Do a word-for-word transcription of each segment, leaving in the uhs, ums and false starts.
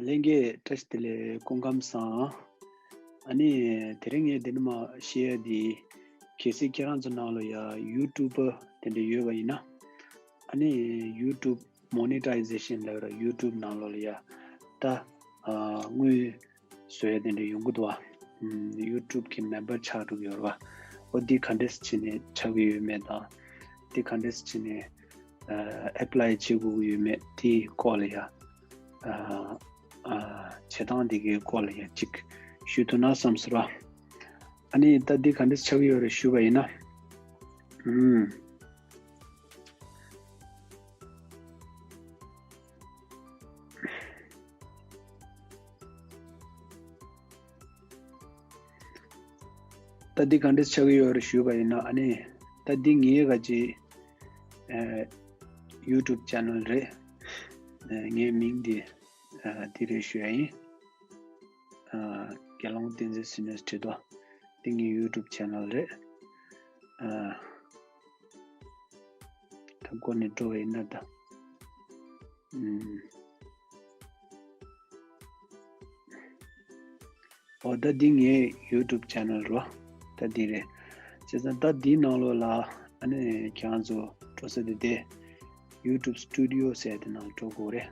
ལྷན་རྒྱས་བཀྲ་ཤིས་བདེ་ལེགས། སྐུ་ཁམས་བཟང་། ཨ་ནི་དེ་རིང་ངས་འདི་ནས་མར་བཤད་ཡ་འདི། གལ་སྲིད་ཁྱེད་རང་ཚོ་ནང་ལ་ཡ་ཡུ་ཊུབ་པ་དེ་འདྲ་ཡོད་པ་ཡིན་ན། ཨ་ནི་ཡུ་ཊུབ་མོ་ནི་ཊའི་ཛེ་ཤན་ལབ་ར། ཡུ་ཊུབ་ནང་ལོགས་ལ་ཡ་ད་ཨ་དངུལ་བཟོ་ཡ་དེ་འདྲ་ཡོང་གི་འདུག་བ། ཨམ། ཡུ་ཊུབ་གི་མེམ་བར་ཆགས་འགྲོ་གི་ཡོད་རེད་བ། འོ་འདི་ག་འདྲས་བྱས་ནས་ཆགས་ཀྱི་ཡོད་མེད་དང་། འདི་ག་འདྲས་བྱས་ནས་ཨ་ཨེབ་ལའི་བྱེད་དགོས་ཀྱི་ཡོད་མེད་དེའི་སྐོར་ལ་ཡ་ཨ་ཨ་བྱེད་སྟངས་འདི་གའི་སྐོར་ལ་ཡ་གཅིག་ཞུ་ཐུབ་ན་བསམ་སོང་ར། ཨ་ནི་ད་འདི་ག་འདྲས་ཆགས་ཀྱི་ཡོད་རེད་ཞུས་པ་ཡིན་ན། ཨུམ། ད་འདི་ག་འདྲས་ཆགས་ཀྱི་ཡོད་རེད་ཞུས་པ་ཡིན་ན། ཨ་ནི་ད་འདི་ངའི་ག་ཅི་ཨ་ཡུ་ཊུབ་ཅེ་ནལ་རེད། ཨ་ངའི་མིང་འདི་ཨ་འདི་རེད་ཞུ་ཡ་ཡིན། ཨ་དགེ་སློང་བསྟན་འཛིན་སི་ནིས་བྲིས་འདུག་འདི་ངའི་ཡུ་ཊུབ་ཅེ་ནལ་རེད། ཨ་ད་འགོ་ནས་འགྲོ་བ་ཡིན་ན་ད། ཨུམ། འོ་ད་འདི་ངའི་ཡུ་ཊུབ་ཅེ་ནལ་རོ། ད་འདི་རེད། བྱས་ཙང་ད་འདི་ནང་ལོགས་ལ་ཨ་ནི་ཁྱེད་རང་ཚོ་འགྲོ་ས་དེ་དེ་ཡུ་ཊུབ་སི་ཊུ་ཌི་ཡོ་ཟེར་དེ་ནང་འགྲོ་དགོས་རེད།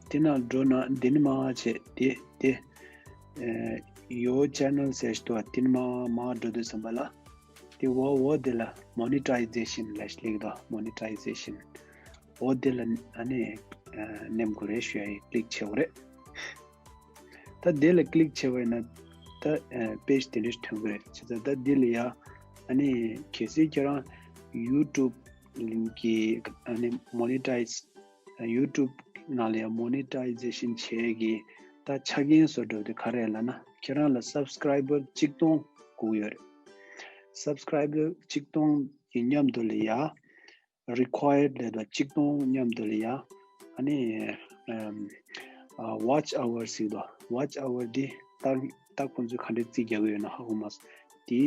དེ་ནང་འགྲོ་ན་འདི་ནས་མར་བྱས་དེ་དེ་ཨ་ཡོར་ཅེ་ནལ་ཟེར་ཞིག་འདུག་བ། དེ་ནས་མར་མར་འགྲོ་དུས་ཙམ་པ་ལ། དེ་འོག་འོག་དེ་ལ་མོ་ནི་ཊའི་ཛེ་ཤན་ལབ་ཞིག་སླེབས་འདུག་མོ་ནི་ཊའི་ཛེ་ཤན། འོག་དེ་ལ་ཨ་ནི་ཨ་ནེམ་དགོས་རེད་ཞུ་ཡ་ཡིན། ཀི་ལིག་བྱེད་དགོས་རེད། ད་དེ་ལ་ཀི་ལིག་བྱས་པ་ཡིན་ན་ད་ཨ་པེ་ཇི་དེ་འདྲ་ཞིག་ཐོན་གི་རེད། བྱས་ཙང་ད་དེ་ལ་ཡ་ཨ་ནི་གལ་སྲིད་ཁྱེད་རང་ཡུ་ཊུབ་གི་ཨ་ནི་མོ་ནི་ཊའི་ཛི་ཡུ་ཊུབ་ནང་ལ་ཡ་མོ་ནི་ཊའི་ཛེ་ཤན་བྱེད་ཀྱི་ད་ཆ་རྐྱེན་བཟོ་འདྲ་བོ་དེ་ག་རེ་རེད་ལབ་ན། ཁྱེད་རང་ལ་སབ་སི་ཀ་རའི་བར་གཅིག་སྟོང་དགོས་ཡོད་རེད། སབ་སི་ཀ་རའི་བར་གཅིག་སྟོང་གི་མཉམ་དུ་ལ་ཡ་རི་ཁོ་ཡར་ཌི་ལབ་དུས་གཅིག་སྟོང་མཉམ་དུ་ལ་ཡ་ཨ་ནི་ཨམ་ཨ་ཝ་ཆི་ཨ་ཝར་ཟེར་གི་འདུག་ཝ་ཆི་ཨ་ཝར་འདི་ད་ད་ཁོང་ཚོས་ག་འདྲས་རྩིས་རྒྱག་གི་ཡོད་ན་ཧ་གོ་མ་སོང་། དེ་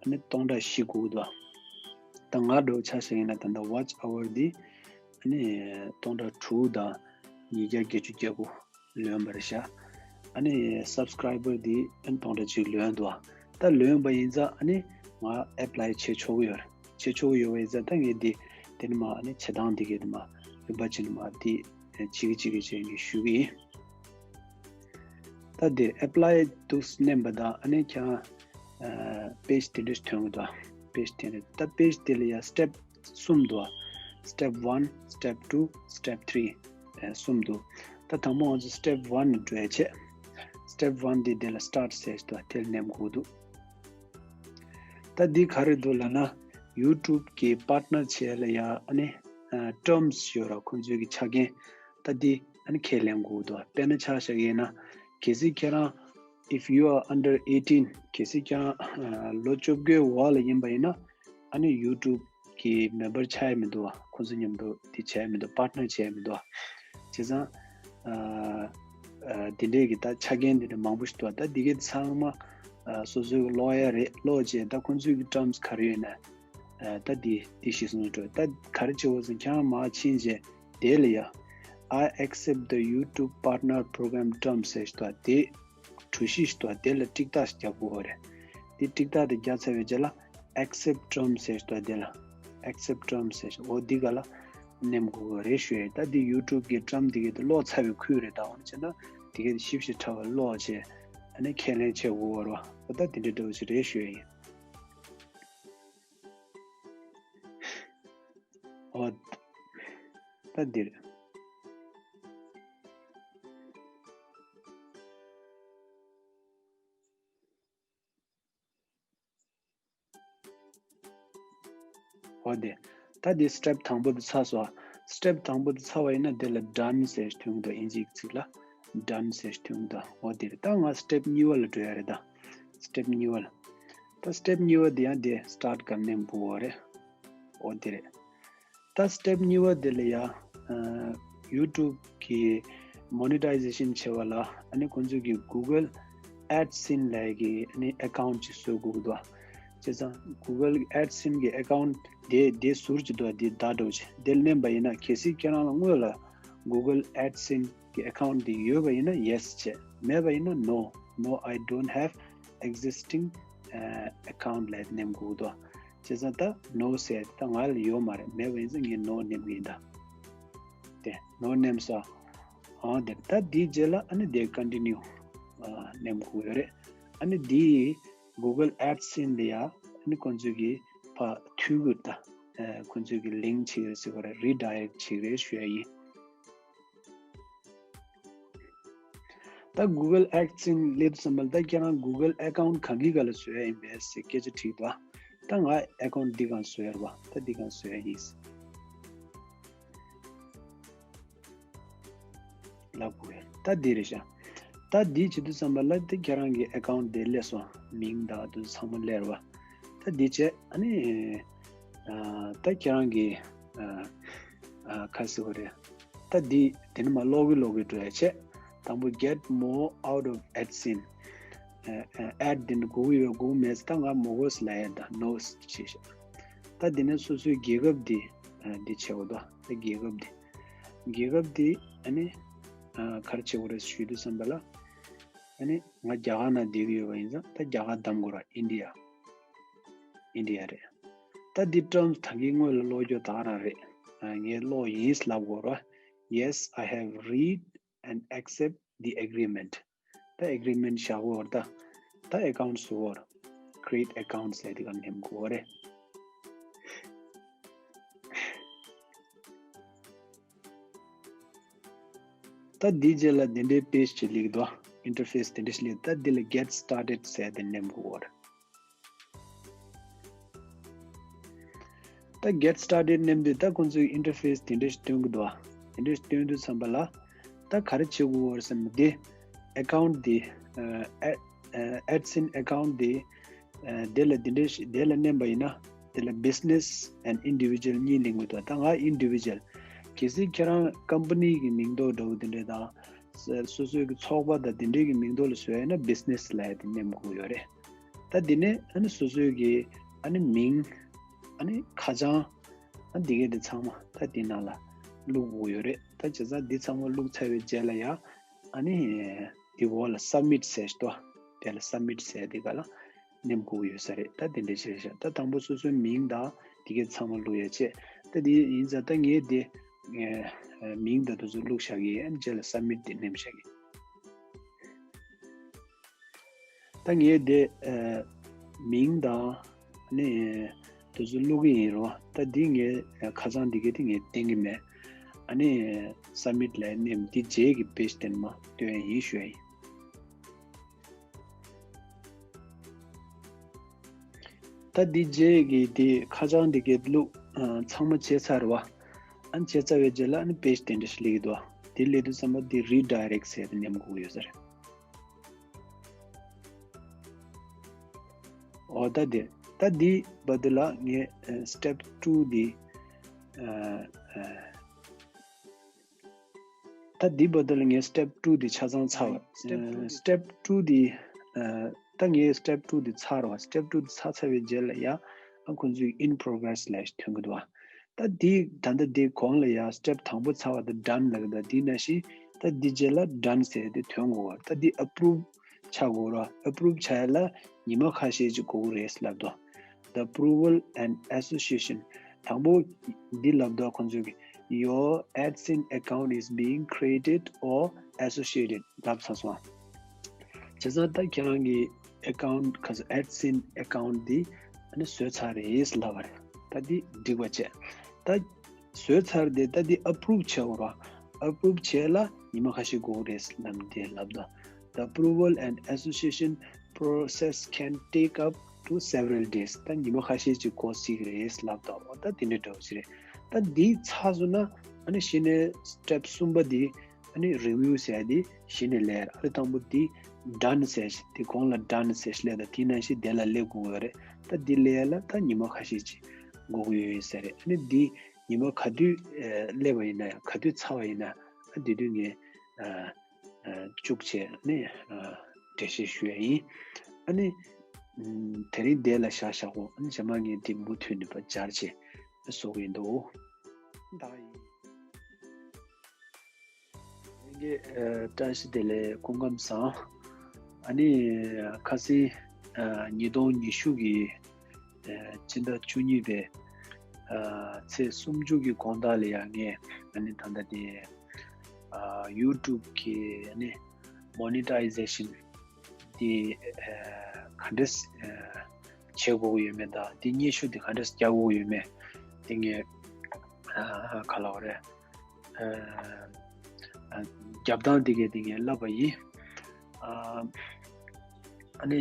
ཨ་ནི་སྟོང་ཕྲག་བཞི་དགོས་ཀྱི་འདུག་ད་ང་འདྲ་བོ་ཆ་བཞག་ཡིན་ན་ད་ལྟ་ཝ་ཆི་ཨ་ཝར་འདི་ཨ་ནི་སྟོང་ཕྲག་དྲུག་དང་ཉིས་བརྒྱ་བརྒྱད་ཅུ་གྱ་དགུ་ལོན་པ་རེད་ཤག་ཨ་ནི་སབ་སི་ཀ་རའི་བར་འདི་ཨ་ནི་སྟོང་ཕྲག་གཅིག་ལོན་འདུག་ད་ལོན་པ་ཡིན་ཙང་ཨ་ནི་ང་ཨེབ་ལའི་བྱེད་ཆོག་གི་ཡོད་རེད། བྱེད་ཆོག་གི་ཡོད་པ་ཡིན་ཙང་ད་ངས་འདི་དེ་ནས་མར་ཨ་ནི་བྱེད་སྟངས་འདི་གའི་དེ་མར་རིམ་པ་བྱས་ནས་མར་འདི་གཅིག་གིས་གཅིག་གིས་བྱས་ནས་ཞུ་གི་ཡིན། ད་འདིར་ཨེབ་ལའི་འདུག་མནན་པ་དང་ཨ་ནི་ཁྱེད་རང་ཨ་པེ་ཇི་དེ་འདྲ་ཞིག་ཐོན་གི་འདུག་པེ་ཇི་དེ་འདྲ། ད་པེ་ཇི་དེ་ལ་ཡ་སི་ཊེབ་གསུམ་འདུག་སི་ཊེབ་ཝན། སི་ཊེབ་ཊུ། སི་ཊེབ་ཐི་རི། ཨ་གསུམ་འདུག་ད་དང་པོ་ང་ཚོ་སི་ཊེབ་ཝན་ནས་འགྲོ་ཡ་བྱས། སི་ཊེབ་ཝན་འདི་དེ་ལ་སི་ཊཱར་ཊི་ཟེར་འདུག་དེ་ལ་མནན་དགོས་འདུག་ད་འདི་ག་རེ་འདུག་ལབ་ན། ཡུ་ཊུབ་ཀྱི་པཱར་ཊི་ནར་བྱེད་ཡ་ལ་ཡ་ཨ་ནི་ཨ་ཊརམ་སི་ཡོད་ར། ཁོང་ཚོའི་གི་ཆ་རྐྱེན། ད་འདི་ཨ་ནི་ཁས་ལེན་དགོས་འདུག་དཔེར་ན་ཆ་བཞག་ཡིན་ན། གལ་སྲིད་ཁྱེད་རང་if you are under eighteen གལ་སྲིད་ཁྱེད་རང་ཨ་ལོ་བཅོ་བརྒྱད་འོག་ལ་ཡིན་པ་ཡིན་ན་ཨ་ནི་ཡུ་ཊུབ་ཀྱི་མེམ་བར་ཆགས་ཡ་མི་འདུག་བ། ཁོང་ཚོ་མཉམ་དུ་དེ་བྱས་མི་འདུག་པཱར་ཊི་ནར་བྱས་མི་འདུག་བ། བྱས་ཙང་ཨ་ཨ་དེ་འདྲས་ཀྱི་ད་ཆ་རྐྱེན་དེ་འདྲ་མང་པོ་ཞིག་འདུག་བ། ད་དེ་གའི་ཚང་མ་ཨ་སོ་སོའི་ཀློག་ཡ་རེད། ཀློག་བྱས་ད་ཁོང་ཚོའི་གི་ཊརམ་སི་ག་རེ་ཡོད་ན་ཨ་ད་དེ་དེ་གཞིར་བཟུང་ནས་འགྲོ། ད་ག་རེ་བྱེད་དགོས་ཟེར་ན་ཁྱེད་རང་མར་ཕྱིན་བྱས་དེ་ལ་ཡ་I accept the YouTube Partner Program terms ཟེར་ཞིག་འདུག་བ། དེ་གྲུ་བཞི་ཞིག་འདུག་བ། དེ་ལ་ཊིག་ཏག་ཞིག་རྒྱག་དགོས་པ་རེད། དེ་ཊིག་ཏག་དེ་རྒྱག་ཚར་བའི་རྗེས་ལ་Accept Terms ཟེར་ཞིག་འདུག་བ། དེ་ལ་Accept Terms ཟེར་ཞིག་འོ་འདི་ག་ལ་མནན་དགོས་པ་རེད་ཞུ་ཡ། ད་འདི་ཡུ་ཊུབ་ཀྱི་ཊརམ་འདི་གའི་དེ་ཀློག་ཚར་བའི་ཁུལ་རེད། ད་འོ་ན་བྱས་ན་དེ་གའི་དེ་ཞིབ་ཞིབ་ཕྲ་བ་ཀློག་བྱས་ཨ་ནི་ཁས་ལེན་བྱེད་དགོས་པ་རེད་བ། འོ་ད་དེ་འདྲ་འདྲ་བོ་ཞིག་རེད་ཞུ་ཡ་ཡིན། འོ། ད་འདིར། འོ་དེ། ད་འདི་སི་ཊེབ་དང་པོ་དེ་ཚར་སོང་། སི་ཊེབ་དང་པོ་དེ་ཚར་བ་ཡིན་ན་དེ་ལ་ཌན་ཟེར་ཐོན་གྱི་འདུག་དབྱིན་ཇིའི་ཚིག་ལ་ཌན་ཟེར་ཐོན་གྱི་འདུག་འོ་དེ་རེད། ད་ང་སི་ཊེབ་གཉིས་པ་ལ་འགྲོ་ཡ་རེད་ད། སི་ཊེབ་གཉིས་པ་ལ། ད་སི་ཊེབ་གཉིས་པ་དེ་ཡང་དེ་སི་ཊཱར་ཊི་ག་མནན་དགོས་པ་རེད། འོ་དེ་རེད། ད་སི་ཊེབ་གཉིས་པ་དེ་ལ་ཡ་ཨ་ཡུ་ཊུབ་གི་མོ་ནི་ཊའི་ཛེ་ཤན་བྱེད་པ་ལ་ཨ་ནི་ཁོང་ཚོས་ཀྱི་གུ་གལ་ཨེཌ་སེན་ལབ་ཀྱི་ཨ་ནི་ཨེ་ཀའུན་ཊི་ཅིག་བཟོ་དགོས་ཀྱི་འདུག་བྱས་ཙང་གུ་གལ་ཨེཌ་སེན་གྱི་ཨེ་ཀའུན་ཊི་དེ་དེ་ཟུར་གྱི་འདུག་དེ་བརྡ་འགྲོ་ཆེ་དེ་ལ་མནན་པ་ཡིན་ན་གལ་སྲིད་ཁྱེད་རང་ལ་སྔོན་ལ་ Google AdSense གི་account འདི་ཡོད་པ་ཡིན་ན་yes བྱས། མེད་པ་ཡིན་ན་no, no, I don't have existing account ལབ་ནེམ་དགོས་འདུག་བྱས་ཙང་ད་no ཟེར། ད་ང་ལ་ཡོད་མ་རེད། མེད་པ་ཡིན་ཙང་ངས་no ནེམ་གི་ཡིན་ད། དེ་no ནེམ་ས། ཨང་དེ་ད་དེའི་རྗེས་ལ་ཨ་ནི་དེ་continue ནེམ་དགོས་ཡོད་རེད། ཨ་ནི་དེའི་Google AdSense ལ་ཡ་ཨ་ནི་ཁོང་ཚོས་ཀྱི་ཕ་འཐུས་དགོས་ད། ཁོང་ཚོས་ཀྱི་link བྱེད་ཀྱི་རེད་ཟེར་བ་རེད། Redirect བྱེད་ཀྱི་རེད་ཞུ་ཡ་ཡིན། ད་Google AdSense སླེབས་དུས་ཙམ་པ་ལ་ད་ཁྱེད་རང་Google account གང་གི་སྒང་ལ་བཟོ་ཡ་ཡིན་པས་ཟེར་སྐད་ཆ་དྲིས་འདུག་ད་ང་account འདི་སྒང་བཟོ་ཡ་རེད་པ། ད་འདི་སྒང་བཟོ་ཡ་ཡིན་ལབ་དགོས་ཡ། ད་འདི་རེད་ཤག་ད་འདི་བྱེད་དུས་ཙམ་པ་ལ་ད་ཁྱེད་རང་གི་account དེ་སླེབས་སོང་། མིང་དང་དུ་ཚང་མ་སླེབས་རེད་པ། ད་འདི་བྱས་ཨ་ནི་ཨ་ད་ཁྱེད་རང་གི་ཨ་ཨ་ག་ཟེར་དགོས་རེད། ད་འདི་དེ་ནི་མ་ལོག་གི་ལོག་གི་འགྲོ་ཡ་བྱས། དང་པོ་get more out of AdSense ཨ་ཨ་ad འདི་ནི་དགོས་ཀྱི་ཡོད་དགོས་མེད་ད་ང་མ་དགོས་ལབ་ཡ་ད་no ཞེས་ཤག་ད་འདི་ནི་སོ་སོའི་རྒྱལ་ཁབ་འདི་ཨ་འདི་བྱེད་དགོས་ད། ད་རྒྱལ་ཁབ་འདི་རྒྱལ་ཁབ་འདི་ཨ་ནི་ཨ་ག་རེ་བྱེད་དགོས་རེད་ཞུ་དུས་ཙམ་པ་ལ་ཨ་ནི་ང་རྒྱ་གར་ནང་བསྡད་ཀྱི་ཡོད་པ་ཡིན་ཙང་ད་རྒྱ་གར་གདམ་དགོས་ར། India India རེད། ད་འདི་terms ད་གིན་སྔོན་ལ་ཀློག་རྒྱུ་ད་ག་རང་རེད། ཨ་ངས་ཀློག་ཡིན་ལབ་དགོས་ར། Yes, I have read and accept the agreement. ད་agreement བཞག་དགོས་ར། ད་ད་account བཟོ་དགོས་ར། Create account ཟེར་དེ་ག་ནེམ་དགོས་རེད། ད་འདི་རྗེས་ལ་འདི་འདྲའི་page ཅིག་སླེབས་འདུག interface དེ་འདྲ་ཞིག་སླེབས། ད་འདི་ལ་get started ཟེར་དེ་ནེམ་དགོས་ར། ད་get started ནེམ་དུས་ད་ཁོང་ཚོས་interface དེ་འདྲ་ཞིག་སྟོན་གྱི་འདུག་དེ་འདྲ་ཞིག་སྟོན་དུས་ཙམ་པ་ལ་ད་ག་རེ་བྱེད་དགོས་རེད་ཟེར་ན། དེ་account དེ་ཨ་ཨ་AdSense account དེ་ཨ་དེ་ལ་དེ་འདྲ་ཞིག་དེ་ལ་མནན་པ་ཡིན་ན་དེ་ལ་business and individual གཉིས་ལེན་གྱི་འདུག་ད་ང་individual གལ་སྲིད་ཁྱེད་རང་company གི་མིང་འདོགས་འདྲ་བོ་དེ་འདྲ་དང་སོ་སོའི་གི་ཚོགས་པ་དང་དེ་འདྲའི་གི་མིང་འདོགས་ལ་བཟོ་ཡ་ཡིན་ན་business ལབ་ཡ་དེ་ནེམ་དགོས་ཡོད་རེད། ད་དེ་ནས་ཨ་ནི་སོ་སོའི་གི་ཨ་ནི་མིང་ཨ་ནི་ཁ་བྱང་ཨ་འདི་གས་དེ་ཚང་མ་ད་དེ་ནང་ལ་བླུག་དགོས་ཡོད་རེད། ད་བྱས་ཙང་འདི་ཚང་མ་བླུག་ཚར་བའི་རྗེས་ལ་ཡ་ཨ་ནི་དེ་འོག་ལ་submit ཟེར་ཞིག་འདུག་དེ་ལ་submit ཟེར་དེ་ག་ལ་ནེམ་དགོས་ཡོད་ས་རེད། ད་དེ་འདྲ་བྱས་ཤག་ད་དང་པོ་སོ་སོའི་མིང་དང་དེ་གས་ཚང་མ་བླུག་ཡ་བྱས། ད་དེ་ཡིན་ཙང་ད་ངས་དེ་ཨ་མིང་དང་དེ་ཚོ་བླུག་བཞག་གི་ཡིན། རྗེས་ལ་submit དེ་ནེམ་བཞག་གི། ད་ངས་དེ་ཨ་མིང་དང་ཨ་ནི་དེ་ཚོ་བླུག་གི་ཡིན་རོ། ད་འདི་ངས་ཁ་བྱང་འདི་གས་དེ་ངས་བསྟན་གི་མེད། ཨ་ནི་submit ལབ་ནེམ་འདི་རྗེས་ཀྱི་page དེ་ནས་མར་སྟོན་ཡ་ཡིན་ཞུ་ཡ་ཡིན། ད་འདི་རྗེས་ཀྱི་དེ་ཁ་བྱང་འདི་གས་བླུག་ཨ་ཚང་མ་བྱས་ཚར་བ། ཨ་ནི་བྱས་ཚར་བའི་རྗེས་ལ་ཨ་ནི་page དེ་འདྲ་ཞིག་སླེབས་ཀྱི་འདུག་དེ་སླེབས་དུས་ཙམ་པ་འདི་redirect ཟེར་དེ་ནེམ་དགོས་ཡོད་ས་རེད། འོ་ད་དེ་ད་འདི་བར་དུ་ལ་ངས་ཨ་step two འདི་ཨ་ཨ་ད་འདི་བར་དུ་ལ་ངས་step two འདི་ཆ་ཚང་ཚར་བ། step two འདི་ཨ་ད་ངས་step two འདི་ཚར་བ། step two འདི་ཚར་ཚར་བའི་རྗེས་ལ་ཡ་ཨ་ཁོང་ཚོས་in progress ལབ་ཐོན་གྱི་འདུག་བ། ད་འདི་ད་ལྟ་འདི་གོང་ལ་ཡ་step དང་པོ་ཚར་བ་དེ་done ལབ་ཀྱི་འདུག་དེ་ནང་བཞིན་ད་འདི་རྗེས་ལ་done ཟེར་དེ་ཐོན་དགོས་བ། ད་འདི་approve ཆགས་དགོས་ར། approve ཆགས་ཡ་ལ་ཉི་མ་ཁ་ཤས་ཅིག་འགོར་གྱི་རེད་ལབ་འདུག the approval and association དང་པོ་འདི་ལབ་འདུག་ཁོང་ཚོས་ཀྱི། Your AdSense account is being created or associated ལབ་ཚར་སོང་། བྱས་ཙང་ད་ཁྱེད་རང་གི་account ག་ཚོད་AdSense account འདི་ཨ་ནི་བཟོས་ཚར་རེད་ལབ་པ་རེད། ད་འདི་འགྲིག་པ་བྱས། ད་བཟོས་ཚར་དེ་ད་འདི་approve བྱེད་དགོས་ར། approve བྱེད་ལ་ཉི་མ་ཁ་ཤས་འགོར་གྱི་རེད་ལབ་འདི་ལབ་འདུག the approval and association process can take up to several days ད་ཉི་མ་ཁ་ཤས་ཅིག་འགོར་སྲིད་ཀྱི་རེད་ལབ་འདུག་འོ་ད་དེ་འདྲ་འདྲ་བོ་ཞིག་རེད། ད་འདི་ཚར་སོང་ན་ཨ་ནི་གཞི་ནས་step གསུམ་པ་འདི་ཨ་ནི་review ཟེར་ཡ་འདི་གཞི་ནས་སླེབས་ར། ཨ་ནི་དང་པོ་འདི་done ཟེར་ཞིག་འདི་གོང་ལ་done ཟེར་ཞིག་སླེབས། ད་དེ་ནང་བཞིན་དེ་ལ་སླེབས་དགོས་ཡོད་རེད། ད་འདི་སླེབས་ཡ་ལ་ད་ཉི་མ་ཁ་ཤས་ཅིག་འགོར་གྱི་ཡོད་ཡིན་ས་རེད། ཨ་ནི་འདི་ཉི་མ་ག་དུས་ཨ་སླེབས་པ་ཡིན་ན་ཡང་ག་དུས་ཚར་བ་ཡིན་ན་ཨ་དེ་དུས་ངས་ཨ་ཨ་བཅུག་བྱས་ནས་ཨ་འགྲེལ་བཤད་ཞུ་ཡ་ཡིན། ཨ་ནི་ཨམ་དེ་རིང་དེ་ལ་བཞག་བཞག་གོ་ཨ་ནི་རྗེས་མ་ངས་འདི་མུ་མཐུད་ནས་ཕར་སྦྱར་བྱས་བཟོ་གི་ཡིན་འདུག་ད་ཡིན། ཨེ། བཀྲ་ཤིས་བདེ་ལེགས། སྐུ་ཁམས་བཟང་། ཨ་ནི་ཁ་སང་ཨ་ཉིས་སྟོང་ཉི་ཤུ་གི་ཨ་སྤྱི་ཟླ་བཅུ་གཉིས་པའི་ཨ་ཚེས་སུམ་ཅུ་གི་དགོང་དག་ལ་ཡང་ངས་ཨ་ནི་ད་ལྟ་དེ་ཨ་YouTube་གི་ཨ་ནི་monetization་དེ་ཨ་ག་འདྲས་ཨ་བྱེད་དགོས་ཀྱི་ཡོད་མེད་དང་། དེ་སྙན་ཞུ་དེ་ག་འདྲས་རྒྱག་དགོས་ཀྱི་ཡོད་མེད་དེ་ངས་ཨ་ག་ལབ་དགོས་རེད། ཨ་ཨ་རྒྱབ་སྟངས་དེ་གས་དེ་ངས་ལབ་པ་ཡིན། ཨ་ཨ་ནི་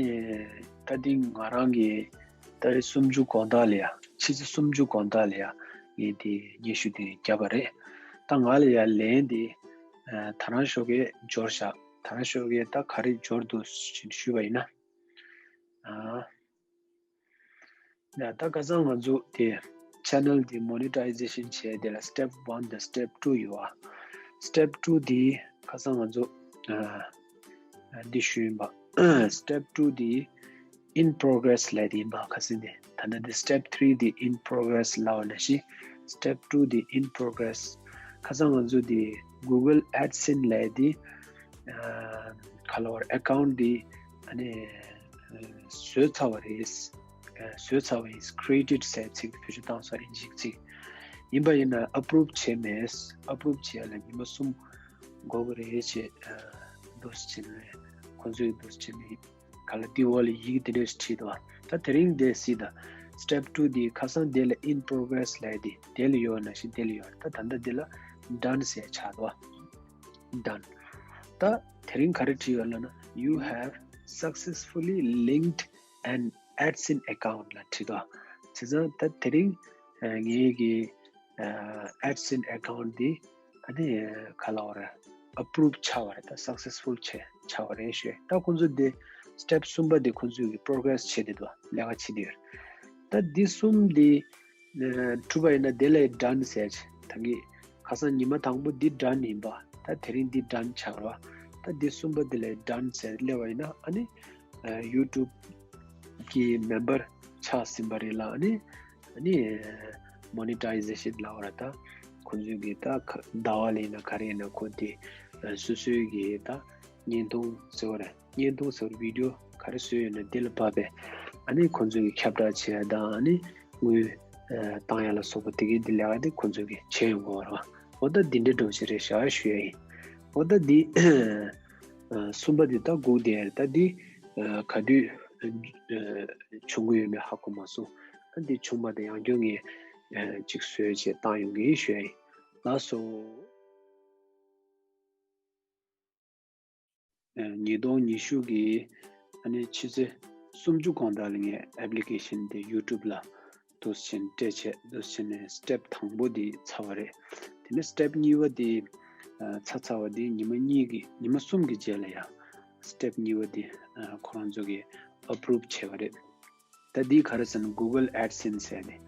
ད་དེ་ང་རང་གིས་ཏ་རིག་སུམ་ཅུ་དགོང་དག་ལ་ཡ། ཕྱི་ཚེས་སུམ་ཅུ་དགོང་དག་ལ་ཡ་ངས་དེ་སྙན་ཞུ་དེ་བརྒྱབ་པ་རེད། ད་ང་ལ་ཡ་ལན་དེ་ཨ་ད་རང་ཤོག་གིས་འབྱོར་ཤག་ད་རང་ཤོག་གིས་ད་ག་རེ་འབྱོར་འདུག་ཞེས་ཞུས་པ་ཡིན་ན། ཨ་ཡ་ད་ཁ་སང་ང་ཚོ་དེ་channel་དེ་monetization་བྱས་དེ་ལ་step one་དང་step two་ཡོད་ཨ། Step two་དེ་ཁ་སང་ང་ཚོ་ཨ་ཨ་འདི་ཞུས་ཡིན་པ། Step two་དེ་in progress་ལབ་དེ་ཡིན་པ། ཁ་སང་དེ་ད་ནི་དེ་step three་དེ་in progress་ལབ་པ་ནང་བཞིན་step two་དེ་in progress། ཁ་སང་ང་ཚོ་དེ་Google AdSense་ལབ་དེ་ཨ་ག་ལབ་དགོས་རེད། account་དེ་ཨ་ནི་ཨ་བཟོས་ཚར་བ་རེད། ཨ་བཟོས་ཚར་བ་ཡིན། created་ཟེར་ཚིག་བེད་སྤྱོད་བཏང་སོང་། ཨིན་ཇིའི་ཚིག་ཡིན་པ་ཡིན་ན་approve་བྱས་མེད། approve་བྱས་ལ་ཉི་མ་གསུམ་འགོར་གི་རེད་ཅེས་ཨ་འདུག་སེ་བྱས་ནས་ཁོང་ཚོས་འདུག་སེ་བྱས་ནས་ག་ལ་དེའི་འོག་ལ་ཡི་གེ་དེ་འདྲས་བྲིས་འདུག་ད་དེ་རིང་དེ་གཟིགས་དང་། Step two་དེ་ཁ་སང་དེ་ལ་in progress་ལབ་དེ་དེ་ལ་ཡོད་ནང་བཞིན་དེ་ལ་ཡོད། ད་ད་ལྟ་དེ་ལ་done་ཟེར་ཆགས་འདུག done། ད་དེ་རིང་ག་རེ་བྲིས་ཡོད་ལབ་ན། You have successfully linked an AdSense account་ལབ་བྲིས་འདུག་བྱས་ཙང་ད་དེ་རིང་ཨ་ངའི་གི་ཨ་AdSense་account་དེ་ཨ་ནི་ག་ལབ་དགོས་རེད། approve་ཆགས་པ་རེད། ད་successful་བྱས་ཆགས་པ་རེད་ཞུ། ད་ཁོང་ཚོ་དེ་step་གསུམ་པ་དེ་ཁོང་ཚོས་གི་progress་བྱེད་དེ་འདུག་ལས་ཀ་བྱེད་དེ་ཡོད། ད་འདི་གསུམ་དེ་ཨ་གྲུབ་པ་ཡིན་ན་དེ་ལ་done་ཟེར། ད་གི་ཁ་སང་ཉི་མ་དང་པོ་འདི་done་ཡིན་པ། ད་དེ་རིང་འདི་done་ཆགས་རེད་པ། ད་འདི་གསུམ་པ་དེ་ལ་done་ཟེར་སླེབས་པ་ཡིན་ན་ཨ་ནི་ཨ་YouTube་གི་member་ཆགས་ཟིན་པ་རེད་ལ། ཨ་ནི་ཨ་ནི་monetization་ལབ་དགོས་རེད། ད་ཁོང་ཚོས་གི་ད་ཁ་ཟླ་བ་ལ་ཡིན་ན་ག་རེ་ཡིན་ན་ཁོ་དེ་ཨ་སོ་སོའི་གི་ད་བརྙན་ཐུང་ཟེར་བ་རེད། བརྙན་ཐུང་ཟེར་བ་video་ག་རེ་བཟོས་ཡོད་ན་དེ་ལ་བབས་པས་ཨ་ནི་ཁོང་ཚོས་གི་ཁྱབ་བསྒྲགས་བྱེད་ཡ་དང་། ཨ་ནི་དངུལ་ཨ་བཏང་ཡ་ལ་སོགས་པ་དེ་གི་འདི་ལས་ཀ་དེ་ཁོང་ཚོས་གི་བྱེད་ཡོང་གི་ཡོད་རེད་པ། འོ་ད་འདི་འདྲའི་འགྲོ་བྱེད་རེད་ཤག་ཞུ་ཡ་ཡིན། འོ་ད་འདི་ཨ་གསུམ་པ་འདི་ད་སྒུག་བསྡད་ཡ་རེད། ད་འདི་ཨ་ག་དུས་ཨ་བྱུང་གི་ཡོད་མེད་ཧ་གོ་མ་སོང་། ད་འདི་བྱུང་བ་དང་ཡང་བསྐྱར་ངས་ཨ་གཅིག་བཟོས་བྱས་བཏང་ཡོང་གི་ཡིན་ཞུ་ཡ་ཡིན། ལགས་སོ། ཉིས་སྟོང་ཉི་ཤུ་གི་ཨ་ནི་ཕྱི་ཚེས་སུམ་ཅུ་གོང་ལྟར་ལ་ངས་application་དེ་YouTube་ལ་འདུག་སེ་བྱས་ནས་སྤྲད་བྱས། འདུག་སེ་བྱས་ནས་step་དང་པོ་དེ་ཚར་བ་རེད། དེ་ནས་step་གཉིས་པ་དེ་ཨ་ཚར་ཚར་བ་དེ་ཉི་མ་གཉིས་ཀྱི་ཉི་མ་གསུམ་གྱི་རྗེས་ལ་ཡང་step་གཉིས་པ་དེ་ཨ་ཁོ་རང་ཚོ་གིས་approve་བྱས་པ་རེད། ད་འདི་ག་རེ་ཟེར་ན་Google AdSense་ཟེར་ནས་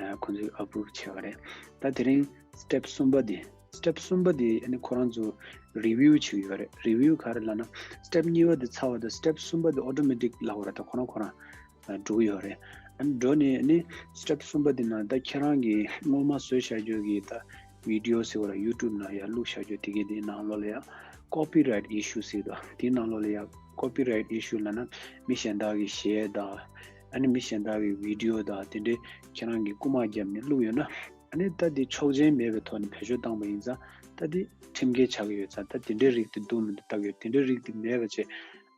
ཨ་ཁོང་ཚོས་approve་བྱས་པ་རེད། ད་དེ་རིང་step་གསུམ་པ་འདི། step་གསུམ་པ་འདི་ཨ་ནི་ཁོ་རང་ཚོ་review་བྱེད་ཀྱི་ཡོད་རེད། review་ག་རེ་ལབ་ན་step་གཉིས་པ་འདི་ཚར་བ་དང་step་གསུམ་པ་འདི་automatic་ལབ་དགོས་རེད། ད་ཁོ་རང་ཁོ་རང་ཨ་འགྲོ་གི་ཡོད་རེད། ཨ་ནི་འགྲོ་ནས་ཨ་ནི་step་གསུམ་པ་འདི་ནང་ད་ཁྱེད་རང་གིས་སྔོན་མ་བཟོས་བཞག་རྒྱུ་གི་ད་video་ཟེར་བ་ར་YouTube་ནང་ཡར་བླུགས་བཞག་རྒྱུ་དེ་གའི་དེའི་ནང་ལོགས་ལ་ཡང་copyright issue་ཟེར་འདུག་དེའི་ནང་ལོགས་ལ་ཡང་copyright issue་ལབ་ན་མི་གཞན་དག་གི་གཞས་དང་། ཨ་ནི་མི་གཞན་དག་གི་video་དང་དེ་འདྲའི་ཁྱེད་རང་གིས་རྐུ་མ་བརྒྱབ་ནས་བླུགས་ཡོད་ན། ཨ་ནི་ད་དེ་ཆོག་མཆན་མེད་པའི་ཐོག་ནས་བེད་སྤྱོད་བཏང་པ་ཡིན་ཙང་ད་དེ་ཁྲིམས་འགལ་ཆགས་ཀྱི་ཡོད་ཙང་། ད་དེ་འདྲའི་རིགས་དེ་འདུག་མི་འདུག་ལྟ་གི་ཡོད། དེ་འདྲའི་རིགས་དེ་མེད་པ་བྱས།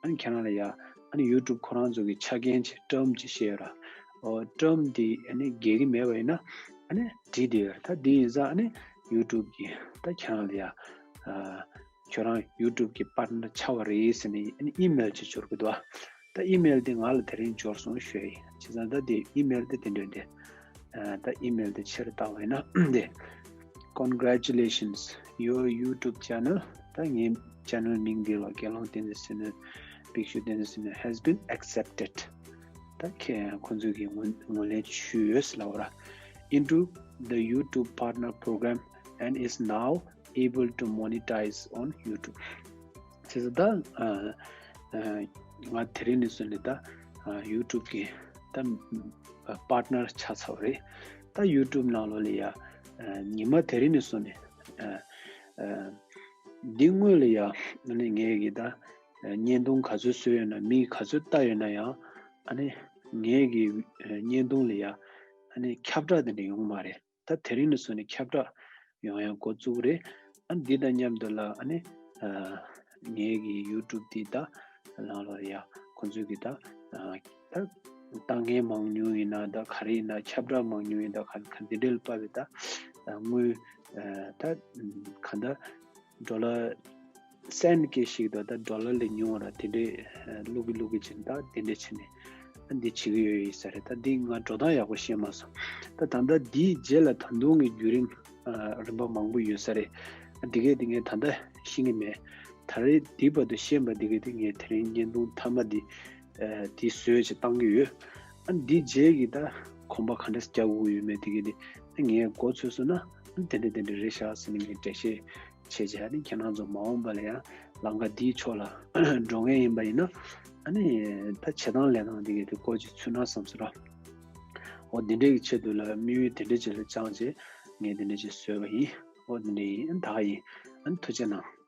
ཨ་ནི་ཁྱེད་རང་ལ་ཡ་ཨ་ནི་YouTube་ཁོ་རང་ཚོ་གི་ཆ་རྐྱེན་བྱས་term་ཅིག་བཤད་ཡོད་ར། ཨོ་term་དེ་ཨ་ནི་འགལ་གྱི་མེད་པ་ཡིན་ན་ཨ་ནི་འགྲིག་བསྡད་ཡོད་ར། ད་དེ་ཡིན་ཙང་ཨ་ནི་YouTube་གིས་ད་ཁྱེད་རང་ལ་ཡ་ཨ། ཁྱོད་རང་YouTube་གི་partner་ཆགས་པ་རེད་ཟེར་ནས་ཨ་ནི་email་ཅིག་འབྱོར་གྱི་འདུག་ད་email་དེ་ང་ལ་དེ་རིང་འབྱོར་སོང་ཞུ་ཡ་ཡིན། བྱས་ཙང་ད་དེ་email་དེ་དེ་འདྲ་འདྲ། ཨ་ད་email་དེ་ཕྱིར་བཏང་བ་ཡིན་ན་དེ། Congratulations, your YouTube channel. ད་ངའི་channel་མིང་འདི་ལ་དགེ་སློང་བསྟན་འཛིན་བསོད་ནམས། བིག་ཤུ་བསྟན་འཛིན་བསོད་ནམས་has been accepted. ད་ཁྱེད་ཁོང་ཚོས་ཀྱིས་ངོས་ངོས་ལེན་ཞུས་ཡོད་ལབ་པ་ར། Into the YouTube Partner Program and is now able to monetize on YouTube. བྱས་ཙང་ད་ཨ་ཨ་ང་དེ་རིང་ནས་བཟུང་ནས་ད་ཨ་YouTube་གི་ད་ཨ་partner་ཆགས་ཚར་བ་རེད། ད་YouTube་ནང་ལོགས་ལ་ཡ་ཨ་ཉི་མ་དེ་རིང་ནས་བཟུང་ནས་ཨ་ཨ་ འདི་སྔོན་ལ་ཡང་ཨ་ནི་ངས་ཀྱི་ད་བརྙན་ཐུང་ག་ཚོད་བཟོས་ཡོད་ན། མིས་ག་ཚོད་ལྟ་ཡོད་ན་ཡང་། ཨ་ནི་ངས་ཀྱི་བརྙན་ཐུང་ལ་ཡང་ཨ་ནི་ཁྱབ་བསྒྲགས་དེ་འདྲ་ཡོང་མ་རེད། ད་དེ་རིང་ནས་བཟུང་ནས་ཁྱབ་བསྒྲགས་ཡོང་ཡ་འགོ་བཙུགས་རེད། ཨ་འདི་དང་མཉམ་དུ་ལ་ཨ་ནི་ངའི་གི་ཡུ་ཊུབ་འདི་ད་ལང་ལ་ཡ་ཁོང་ཚོས་གི་ད་ད་ལྟ་མཁན་མང་ཉུང་ཡིན་ན། ད་ག་རེ་ཡིན་ན། ཁྱབ་བསྒྲགས་མང་ཉུང་ཡིན་ད། ག་ག་འདི་འདྲའི་ལ་དཔག་པའི་ད་དངུལ་ད་ག་ད་ཌོ་ལར་སེན་ཊི་སྐད་ཞིག་དང་ད་ཌོ་ལར་ལས་ཉུང་བ་ར་དེ་འདྲའི་བླུག་གི་བླུག་གི་བྱས་ནས་ད་དེ་འདྲའི་བྱས་ནས་ཨ་འདི་བྱེད་ཀྱི་ཡོད་ཡིན་ས་རེད། ད་འདི་ང་འགྲོ་སྟངས་ཡག་པོ་ཤེས་མ་སོང་། ད་ད་ལྟ་འདིའི་རྗེས་ལ་ད་དུང་གི་བརྒྱུད་རིམ་ཨ་རིམ་པ་མང་པོ་ཡོད་ས་རེད། ཨ་འདི་གས་འདི་ངས་ད་ལྟ་ཤེས་ཀྱི་མེད། ད་རེས་འདི་བར་དུ་ཤེས་པ་འདི་གས་འདི་ངས་དེ་རིང་བརྙན་ཐུང་མཐའ་མ་འདི་ཨ་འདི་བཟོས་བྱས་བཏང་གི་ཡོད། ཨ་འདི་རྗེས་ཀྱི་ད་གོམ་པ་ག་འདྲ་རྒྱག་དགོས་ཡོད་མེད་འདི་གས་འདི་ངས་འགོ་ཚུགས་སོང་ན་ཨ་དེ་འདྲ་དེ་འདྲ་རེད་ཤག་ཟེར་ནས་ངས་འགྲེལ་བཤད་བྱས་བྱས་ཨ་ནི་ཁྱེད་རང་ཚོ་མ་འོངས་པ་ལ་ཡང་ལམ་ཁ་འདིའི་ཕྱོགས་ལ་འགྲོ་མཁན་ཡིན་པ་ཡིན་ན། ཨ་ནི་ད་བྱེད་སྟངས་ལས་སྟངས་འདི་གས་དེ་སྐོར་ཅིག་ཚུད་ན་བསམ་སོང་ར། འོ་འདི་འདྲའི་གི་ཆེད་དུ་ལ་དམིགས་ཡུལ་དེ་འདྲ་ཅིག་ལ་བཅངས་བྱས་ངས་དེ་འདྲ་ཅིག་བཟོས་པ་ཡིན། འོ་འདི་འདྲ་ཡིན། ད་ག་ཡིན། ཨ་ནི་ཐུགས་རྗེ་གནང་།